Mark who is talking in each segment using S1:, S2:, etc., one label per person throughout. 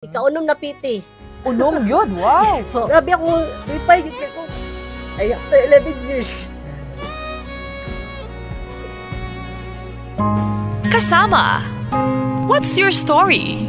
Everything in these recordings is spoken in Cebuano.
S1: Ikaunom na PT.
S2: Unom yun, wow!
S1: So, grabe ako, lipay gyud kay ko. Ay, after 11 years.
S3: Kasama. What's your story?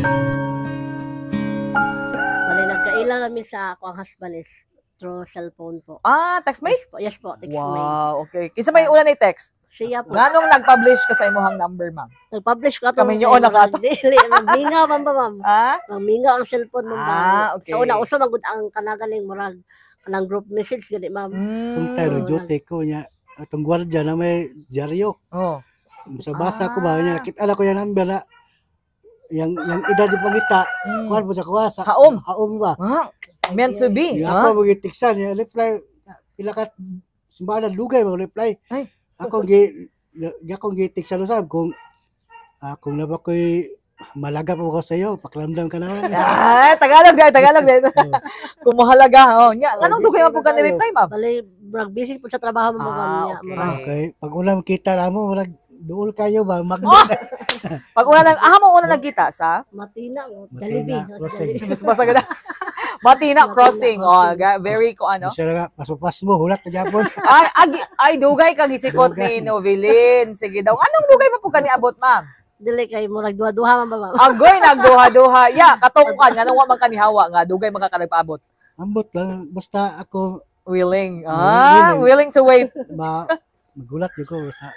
S1: Bale, nagkaila kami sa ako ang husband is through cellphone po.
S2: Ah, textmate?
S1: Yes po, text mate.
S2: Wow, okay. Kinsa may una ni text?
S1: Siya po.
S2: Nganong nag-publish ka sa imong number, ma'am?
S1: Nag-publish ko ato.
S2: Kami nyo, naka-
S1: Dili, magmingaw man ba, ma'am?
S2: Ah?
S1: Magmingaw ang cellphone mo, ma'am.
S2: Ah, okay.
S1: Sa una, uso man gud ang kanagaling murag kanang group message gani, ma'am.
S4: Itong time, nag-duty ko niya. Atong gwardiya na may dyaryo.
S2: Oh.
S4: Sa basa ko ba, niya, nakita ko yung number na, yang edad yung pangita, kuhan mo sa kuha, sa
S2: Haom.
S4: Haom ba?
S2: Ah, meant to be.
S4: Yung
S2: Ah?
S4: ako magitiksan, niya, reply, pila ka, simbahan lugay, mag-reply.
S2: Ay.
S4: Akong gi, akong gitiksan usab kung, kung na ba ko'y malaga pa ko sa iyo, pakiramdam ka naman.
S2: Ah, Tagalog dahil, Tagalog dahil.
S4: Oh.
S2: Kung mahalaga, oh. Nya, nganong
S4: Oh,
S2: dugay man
S4: busy
S2: po ka
S4: na
S2: ni
S4: tayo.
S2: reply, ma'am?
S1: Bale, murag busy po sa trabaho mo, ma'am.
S2: Ah,
S1: Niya,
S2: okay.
S1: murag.
S4: Okay, pag una makita na mo, murag duol kayo ba, mag
S2: Oh! Pag una nang, ah, mo una nagkita sa?
S1: Matina, mo.
S4: Matina,
S1: Jollibee.
S4: crossing.
S1: Jollibee.
S2: Mas basta ka na. Matina
S1: Matina
S2: crossing. Oh,
S1: crossing.
S2: very ko ano.
S4: Siya nga, paspas mo, hulat ka Japon.
S2: Ay, ay, dugay kang gisikot
S4: Dugay.
S2: ni Novelin. Sige daw. Anong dugay pa po ka niabot, ma'am?
S1: Dili kay murag duha-duha man ba, ma'am?
S2: Agoy, nagduha-duha. Ya, katong kan, nganong wa man kanihawa nga, dugay man ka ka nagpaabot.
S4: Ambot lang, basta ako
S2: Willing. Ah,
S4: Willing.
S2: willing to wait.
S4: ma magulat yun ko sa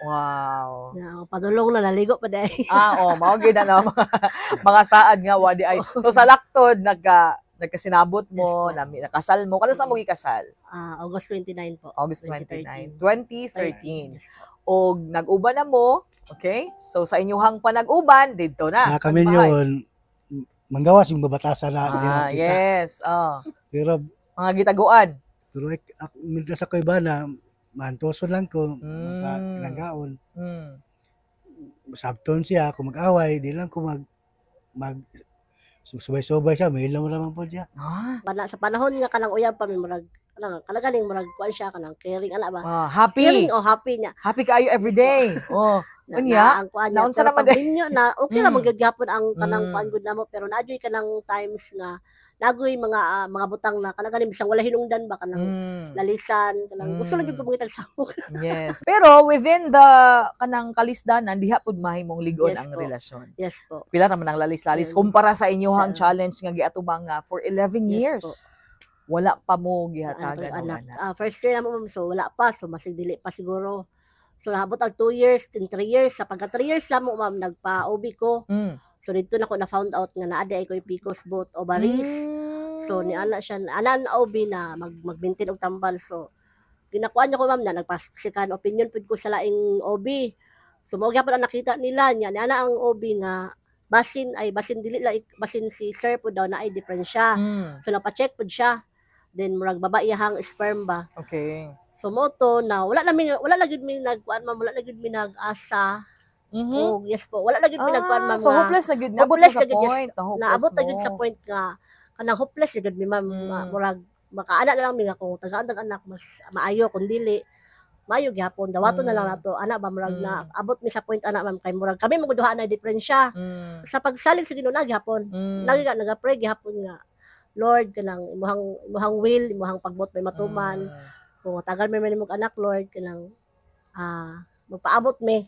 S2: Wow.
S1: Na, padulong na naligo pa dai.
S2: Ah, oh, mao gyud na mga saad nga wa di ay. So sa laktod nagkasinabot mo,
S1: Yes,
S2: nami nakasal mo. Kano sa mo gikasal?
S1: Ah, August 29 po.
S2: August 29, 2013.
S1: Yes po.
S2: Og nag-uban na mo, okay? So sa inyuhang panag-uban didto na.
S4: na kami
S2: Nagbahay.
S4: yun manggawas yung babatasan na hindi
S2: Ah,
S4: nakita.
S2: yes. Oh.
S4: Pero
S2: Mga gitaguan.
S4: pero ako, mintas ako iba na maantoson lang ko pinanggaon. Sabton siya kung mag-away, di lang ko mag mag subay-subay siya, may mo naman po siya.
S2: Ah,
S1: Sa panahon nga kanang uyab pa mi murag kanang kanagaling murag kuan siya kanang caring ana ba?
S2: Ah, happy.
S1: Caring o happy niya.
S2: Happy kaayo every day. Oh.
S1: Na,
S2: Unya,
S1: na ang kuan niya.
S2: naunsa
S1: Pero
S2: naman
S1: pag minyo na okay ra man gyud gihapon ang kanang kuan gud namo pero naadyoy kanang times nga nagoy mga mga butang na kanang ganing bisang wala hinungdan ba kanang lalisan kanang gusto lang gyud ko mangitag samok.
S2: Yes. Pero within the kanang kalisdanan, diha pud mahimong ligon
S1: Yes
S2: ang
S1: po.
S2: relasyon.
S1: Yes po.
S2: Pila ra man ang lalis-lalis kumpara sa inyohang challenge nga giatubang nga for 11
S1: Yes
S2: years. Wala pa mo gihatagan
S1: Ang
S2: og
S1: anak.
S2: anak.
S1: Ah, first year na mo ma'am, so wala pa so masig dili pa siguro. So naabot ang 2 years, then 3 years. Sa pagka 3 years na mo ma'am nagpa-OB ko. So dito na ko na found out nga naa di ay ko'y PCOS both ovaries. So ni ana siya, ana ang OB na mag-maintain og tambal. So ginakuan niya ko ma'am na nagpasikan opinion pud ko sa laing OB. So mao gyapon ang nakita nila niya ni ana ang OB nga basin ay basin dili la basin si sir pud daw na ay diferensya. So napa-check pud siya. Then murag baba iyahang sperm ba. So mo to na wala na mi wala na gyud mi nagkuan ma'am, wala na gyud mi nag-asa. Oh, yes po. Wala na gyud mi nagkuan ma'am
S2: Ah, so
S1: nga
S2: hopeless na gyud. Naabot mo
S1: hopeless
S2: sa
S1: na gyud, yes.
S2: point. Na hopeless
S1: Naabot na gyud
S2: mo.
S1: sa point nga kanang hopeless na gyud mi ma'am. Murag makaana na lang mi nga kung tagaan tag anak mas maayo kung dili maayo gihapon dawaton na lang nato ana ba murag na abot mi sa point ana ma'am kay murag kami man duha na diferensya sa pagsalig sa Ginoo na gihapon lagi nga naga-pray gihapon nga Lord kanang imuhang will imuhang pagbot may matuman kung tagal may man imong anak Lord kanang magpaabot mi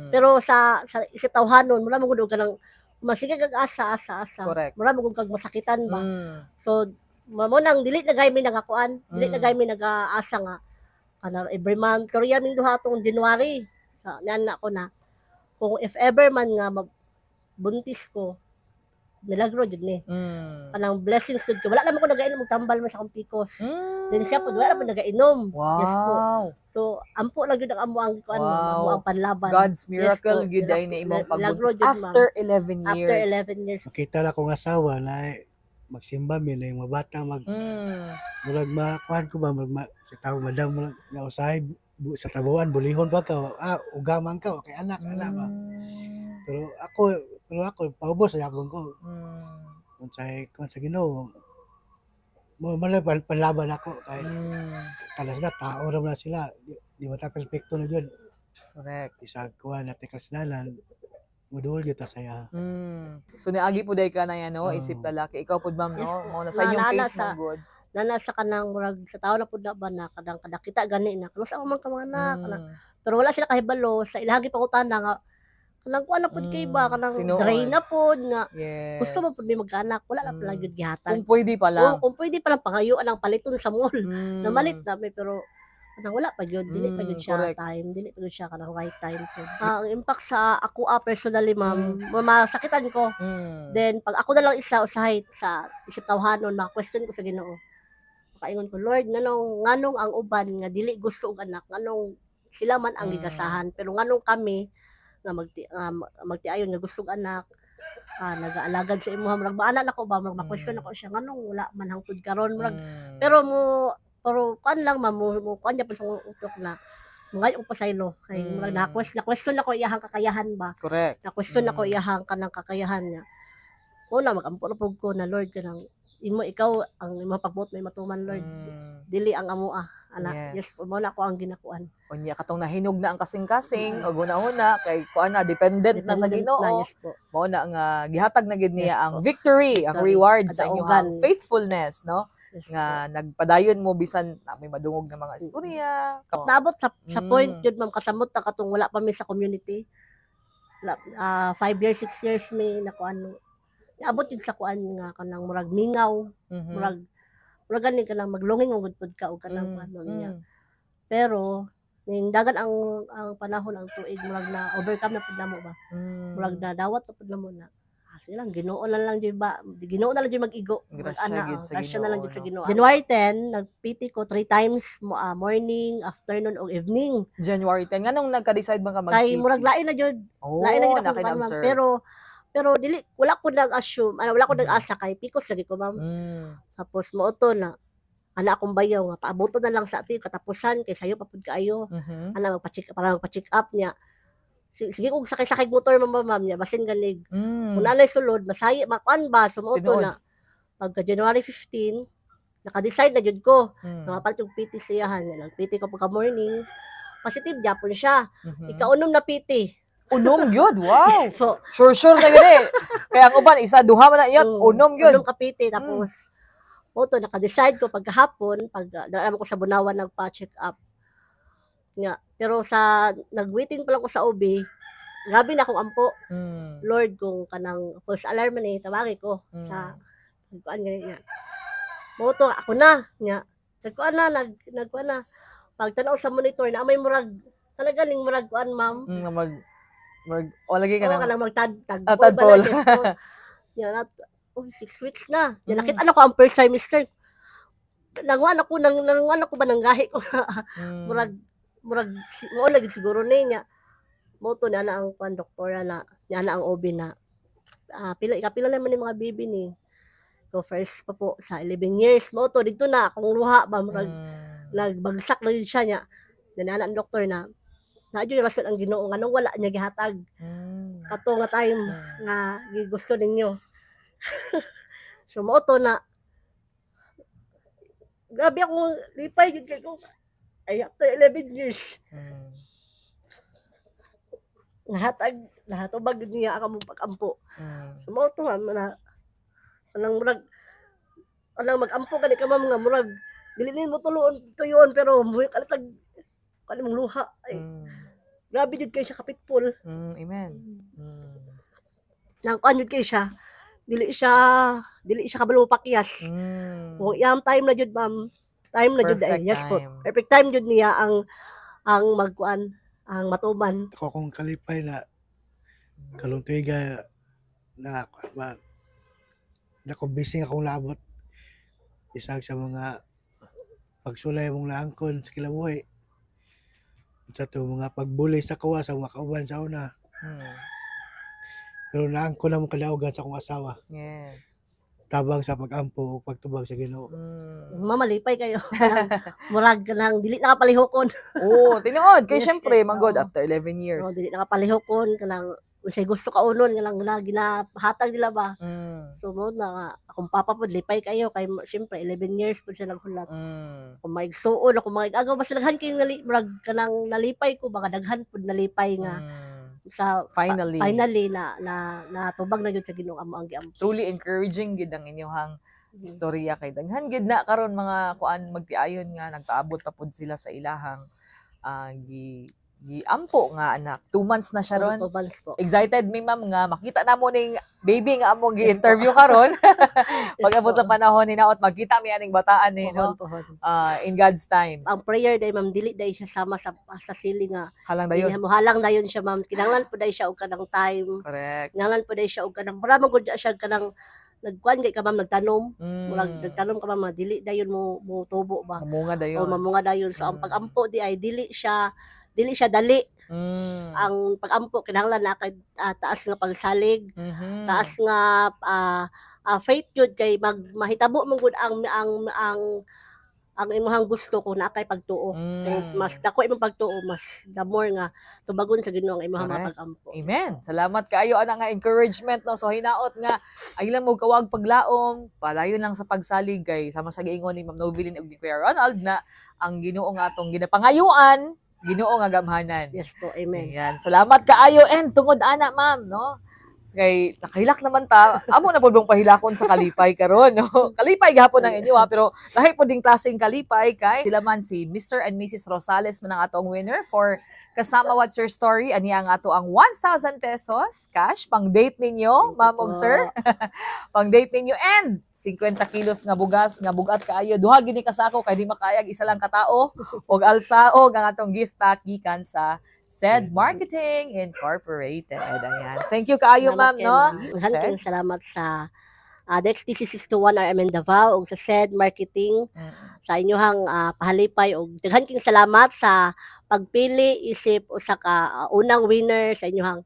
S1: pero sa isip tawhanon mura man gud og kanang masige kag asa asa asa mura man gud kag masakitan ba so mo nang dili na gay mi nagakuan dili na gay mi nagaasa nga kana every month Korea min duha atong January sa niana ko na kung if ever man nga buntis ko milagro jud ni kanang blessings jud ko wala naman ko nagainom og tambal man sa akong PCOS then siya pud wala man nagainom. Yes po. So ampo lang jud ang amo ang kuan ma'am, amo ang panlaban.
S2: God's miracle
S1: Yes po.
S2: gyud ay na imong
S1: Milagro
S2: pagbuntis
S1: jud, ma'am.
S2: after 11 years.
S1: After 11 years.
S4: Makita na akong asawa na magsimba mi na yung mga bata mag murag makuan ko ba murag ma, sa tao madam murag nga usahay sa tabuan bulihon pa ka ugaman ka kay anak anak ba pero ako paubos sa yapon ko unsay kung sa Ginoo mo man panlaban ako kay kalas na tao ra man na sila di man ta perpekto na jud. Isa kuan na kasdanan Muduol gyud ta sa iya.
S2: So niagi pud ay ka na yan, no?
S4: Oo.
S2: Isip lalaki. Ikaw pud, ma'am,
S1: Yes
S2: no?
S1: po.
S2: Mao na sa inyong
S1: Naana
S2: case, man gud.
S1: Nana sa kanang murag sa tao na pud na ba na kanang kadakita gani na kanus ako man ka mga anak kanang, pero wala sila kahibalo sa ilahang gipangutana nga kanang kuan na pud kay ba kanang
S2: Tinuod.
S1: dry na pud nga gusto mo pud may magkaanak, wala na pala gyud gihatag.
S2: Kung pwede pa lang.
S1: Oo, kung pwede pa lang pangayuan ang paliton sa mall. Namalit na may, pero kanang wala pa gyud, dili pa gyud siya time, dili pa gyud siya kanang right time pud. Ang impact sa ako personally, ma'am, masakitan ko. Then pag ako na lang isa usahay sa isip tawhanon, maka-question ko sa Ginoo. Makaingon ko, "Lord, nganong nganong ang uban nga dili gusto og anak, nganong sila man ang gigasahan, pero nganong kami nga magtiayon nga gusto og anak, nagaalagad sa imuha?" Murag maana nako ba, murag ma-question ako siya nganong wala man hangtod karon, murag pero mo pero kuan lang, ma'am, mo kuan niya pa sa utok na mangayo og pasaylo kay murag na-question ako iyahang kakayahan ba. Na-question ako iyahang kanang kakayahan niya. Una magampo na pud ko na, "Lord, kanang imo, ikaw ang imong pagbuot may matuman, Lord. Dili ang amoa." Ana, yes, mao na ako ang ginakuan.
S2: Unya katong nahinog na ang kasing-kasing ug una-una kay kuan na, dependent na sa
S1: Dependent
S2: Ginoo.
S1: na, yes po.
S2: Mao na nga gihatag na gid niya ang victory, ang
S1: Victory.
S2: reward sa
S1: Kadaugan.
S2: inyong faithfulness, no?
S1: Yes
S2: Nga
S1: po.
S2: nagpadayon mo bisan na may madungog na mga istorya.
S1: Naabot sa point yun, ma'am, kasamot na katong wala pa mi sa community. 5 years, 6 years may nakuan. Naabot yun sa kuan nga kanang murag mingaw, murag murag gani kanang maglonging mo gud pud ka og kanang kuan, ma'am, niya. Pero ning dagan ang panahon, ang tuig, murag na overcome na pud namo ba. Murag na dawat na pud namo na. Sige lang, Ginoo na lang jud ba, Ginoo na lang jud mag-igo.
S2: Grasya
S1: Mag-ana,
S2: gyud
S1: oh,
S2: sa
S1: grasya na lang
S2: Ginoo,
S1: jud sa
S2: no?
S1: Ginoo. January 10, nag-PT ko three times, morning, afternoon ug evening.
S2: January 10, nganong nagka-decide man ka mag
S1: Kay murag lain na jud,
S2: Oh,
S1: lain na jud akong kuan, ma'am.
S2: na-observe.
S1: Pero dili, wala ko nag-assume, ano, wala ko nag-asa kay pikos lagi ko, ma'am. Tapos mao to na ana akong bayaw nga paabuto na lang sa atin katapusan kay sayo pa pud kaayo. Ana magpa-check para magpa-check up niya. Sige kog sakay-sakay motor, ma'am, ma'am niya basin ganig. Kung nanay sulod masayi makuan ba, so mao to na pagka January 15 naka-decide na jud ko. Nakapalit yung PT siyahan. Nag-PT ko pagka morning. Positive gyapon siya. Ikaunom na PT.
S2: Unom gyud, wow.
S1: So,
S2: Sure sure na gyud eh. Kaya ang uban isa duha man na iyot, unom gyud.
S1: Unom ka PT. Tapos, mao to, naka-decide ko pagkahapon, pag dala ko sa Bunawan nagpa-check up. Nga. Pero sa, nag-waiting pa lang ko sa OB, grabe na akong ampo. "Lord, kung kanang false alarm man eh, tawagi ko sa nagkuan gani niya." Mao to, ako na niya. Nagkuan na, nagkuan na. Pagtanaw sa monitor na may murag talaga ning murag kuan, ma'am.
S2: Nga mag mag o lagi ka
S1: Oo,
S2: na.
S1: kanang magtad
S2: Ah,
S1: tadpole ba na
S2: tadpole.
S1: siya. Yan, at, oh, 6 weeks na. Yan, nakita na ko ang first trimester. Nanguan ako ba ng gahi ko. Murag murag mao lagi siguro ni niya. Mao to na ang kuan doktora na niya na ang OB na pila ikapila naman ni mga baby ni. So first pa po sa 11 years mao to dito na akong luha ba, murag nagbagsak na yun siya niya. Nanana ang doktor na na yung rason ang Ginoo nganong wala niya gihatag kato nga time nga gigusto ninyo. So mao to na grabe akong lipay gyud kay ko. Ay, after 11 years nahatag nahatubag gyud niya ang among pag-ampo. So mao to nga na kanang murag kanang mag-ampo gani ka, ma'am, nga murag dili nimo tuluon tuyon pero muhi kalatag kani mong luha ay grabe jud kay siya ka-faithful.
S2: Amen.
S1: Nang kuan jud kay siya, dili siya kabalo pakyas. Kung iyang time na jud, ma'am, time na jud ay
S2: Perfect
S1: yes po.
S2: time.
S1: Perfect time jud niya ang magkuan, ang matuman.
S4: Ako akong kalipay na karong tuiga na kuan ba na kung busy akong naabot isa sa mga pagsulay mong naangkon sa kinabuhi sa to mga pagbuli sa kuwa sa mga kauban sa una, pero naangkon na mong kadaugan sa akong asawa, tabang sa pag-ampo o pagtubag sa Ginoo.
S1: Mamalipay kayo. Murag nang dili na kapalihokon.
S2: Oo, tinuod. Kay
S1: Yes,
S2: syempre,
S1: kay-
S2: man god
S1: oo.
S2: after 11 years.
S1: No, dili na kapalihokon kanang unsay gusto kaunon nga lang na ginahatag nila ba. So mo na nga, akong papa pod lipay kayo kay syempre 11 years pod siya naghulat. Kung maigsuon ako maigagaw basta daghan kay nali, murag kanang nalipay ko baka daghan pod nalipay nga sa
S2: Finally.
S1: Finally na na natubag na gyud sa Ginoo amo ang giampo.
S2: Truly encouraging gid ang inyong istorya kay daghan gid na karon mga kuan, magtiayon nga nagpaabot pa pud sila sa ilahang gi giampo nga anak. 2 months na siya ron.
S1: 2 months po.
S2: Excited mi, ma'am, nga makita na mo ning baby nga among gi-interview karon. Pag-abot sa panahon, hinaot magkita mi aning bataan ni, no?
S1: Pohon, pohon.
S2: In God's time.
S1: Ang prayer day, ma'am, dili day siya sama sa sili nga
S2: Halang dayon.
S1: dili mo halang dayon siya, ma'am. Kinahanglan po day siya og kanang time. Kinahanglan po day siya og kanang mura man gud siya kanang nagkuan kay ka, ma'am, nagtanom. Murag nagtanom ka, ma'am, dili dayon mo mo tubo ba.
S2: Mamunga dayon.
S1: O mamunga dayon. So ang pag-ampo di ay dili siya dali. Ang pag-ampo kinahanglan na kay taas nga pagsalig, taas nga faith jud kay mag mahitabo man gud ang imong gusto kung naa kay pagtuo. Kung mas dako imong pagtuo, mas the more nga tubagon sa Ginoo ang imong mga pag-ampo.
S2: Amen. Salamat kaayo ana nga encouragement, no. So hinaot nga ay lang mo kawag paglaom, padayon lang sa pagsalig kay sama sa giingon ni Ma'am Novelyn ug ni Kuya Ronald na ang Ginoo nga atong ginapangayuan, Ginoo nga gamhanan.
S1: Yes po, amen.
S2: Ayan. Salamat kaayo and tungod ana, ma'am, no. Kay nakahilak naman ta, amo na pud bang pahilakon sa kalipay karon, no? Kalipay gihapon ang inyo ha, pero lahi pod ding klaseng kalipay kay sila man si Mr. and Mrs. Rosales man ang atong winner for Kasama What's Your Story. Ani ang ato ang 1,000 pesos cash pang date ninyo, ma'am ug sir. Pang date ninyo and 50 kilos nga bugas nga bugat kaayo. Duha gini ka sako kay di makayag isa lang katao og alsa og ang atong gift pack gikan sa Said Marketing Incorporated. Ayan. Thank you kaayo, ma'am, no?
S1: Daghan kayong salamat sa DXDC 621 RMN Davao ug sa SED Marketing sa inyong pahalipay og daghan kayong salamat sa pagpili isip usa ka unang winner sa inyong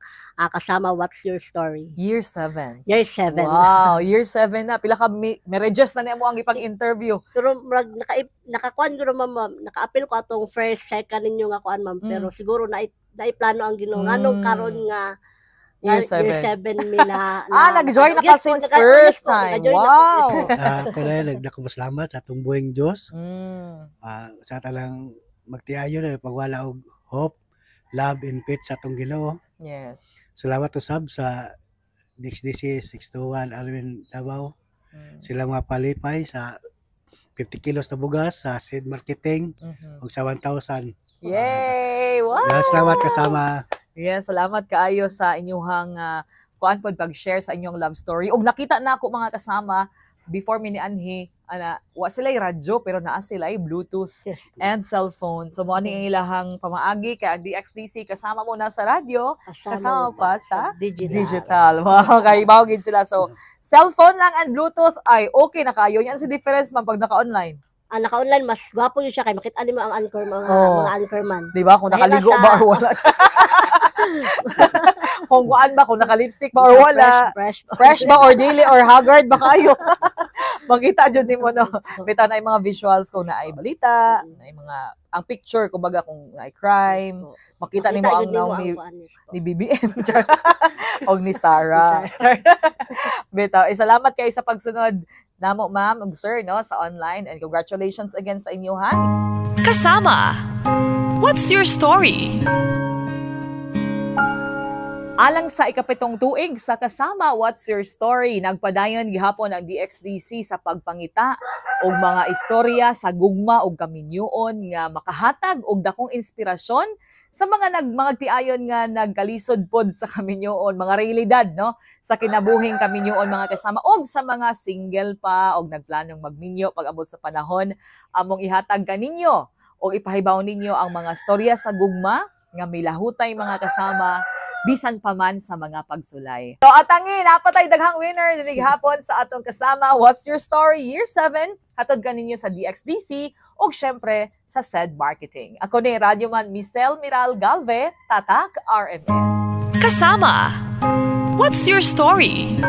S1: Kasama What's Your Story.
S2: Year 7.
S1: Year 7.
S2: Wow, year 7 na. Pila ka marriages na niya mo ang ipang-interview.
S1: Pero murag nakakuan guro, ma'am, ma'am, naka-appeal ko atong first, second ninyo nga kuan, ma'am, pero siguro na naiplano ang Ginoo nganong karon nga
S2: Year
S1: year
S2: 7.
S1: 7 mi na,
S2: Nag-join na ka
S1: Yes po,
S2: since
S1: yes
S2: first
S1: po,
S2: time.
S1: naka-join na po.
S2: Wow.
S4: Ako na nagdako salamat sa atong buhing Diyos. Sa talang magtiayon na pagwala og hope, love and faith sa atong Ginoo. Salamat usab sa DXDC 621 Alwin Davao. Sila mga palipay sa 50 kilos na bugas sa seed marketing ug sa 1,000.
S2: Yay! Wow!
S4: Yeah, salamat, Kasama.
S2: Yes, salamat kaayo sa inyong kuan pod pag-share sa inyong love story. Ug nakita na ako, mga kasama, before mi nianhi ana, wa sila radyo pero naa sila Bluetooth and cellphone. So mo ni ang ilahang pamaagi kay ang DXDC kasama mo na sa radyo, kasama pa sa
S1: digital.
S2: Digital. Wow, kay mao gid sila. So cellphone lang and Bluetooth ay okay na kayo. Yan si difference man pag naka-online.
S1: Ang naka-online mas gwapo yun siya kay makita nimo ang anchor, mga mga anchorman.
S2: Di ba? Kung
S1: Dahil
S2: nakaligo ba or wala. Kung kuan ba, kung naka-lipstick ba or wala.
S1: Fresh, fresh.
S2: Fresh ba or dili or haggard ba kayo. Makita jud nimo, no. Bitaw na mga visuals kung naay balita, naay mga ang picture kumbaga kung naay crime, makita nimo ang
S1: jud nimo
S2: naong ni
S1: ang kuan, yes po.
S2: ni BBM, char, og ni Sarah. Char. Bitaw, eh, salamat kayo sa pagsunod namo, ma'am ug sir, no, sa online and congratulations again sa inyo ha.
S3: Kasama. What's your story?
S2: Alang sa 7 tuig sa Kasama What's Your Story, nagpadayon gihapon ang DXDC sa pagpangita og mga istorya sa gugma ug kaminyoon nga makahatag og dakong inspirasyon sa mga nagmagtiayon nga nagkalisod pod sa kaminyoon, mga realidad, no, sa kinabuhing kaminyoon, mga kasama, og sa mga single pa og nagplanong magminyo pag-abot sa panahon, among ihatag kaninyo og ipahibaw ninyo ang mga storya sa gugma nga milahutay, mga kasama, bisan pa man sa mga pagsulay. So atangi, napatay daghang winner dinig hapon sa atong Kasama What's Your Story Year 7, hatod kaninyo sa DXDC ug syempre sa SED Marketing. Ako ni Radyoman Michelle Miral Galve, Tatak RMN.
S3: Kasama. What's your story?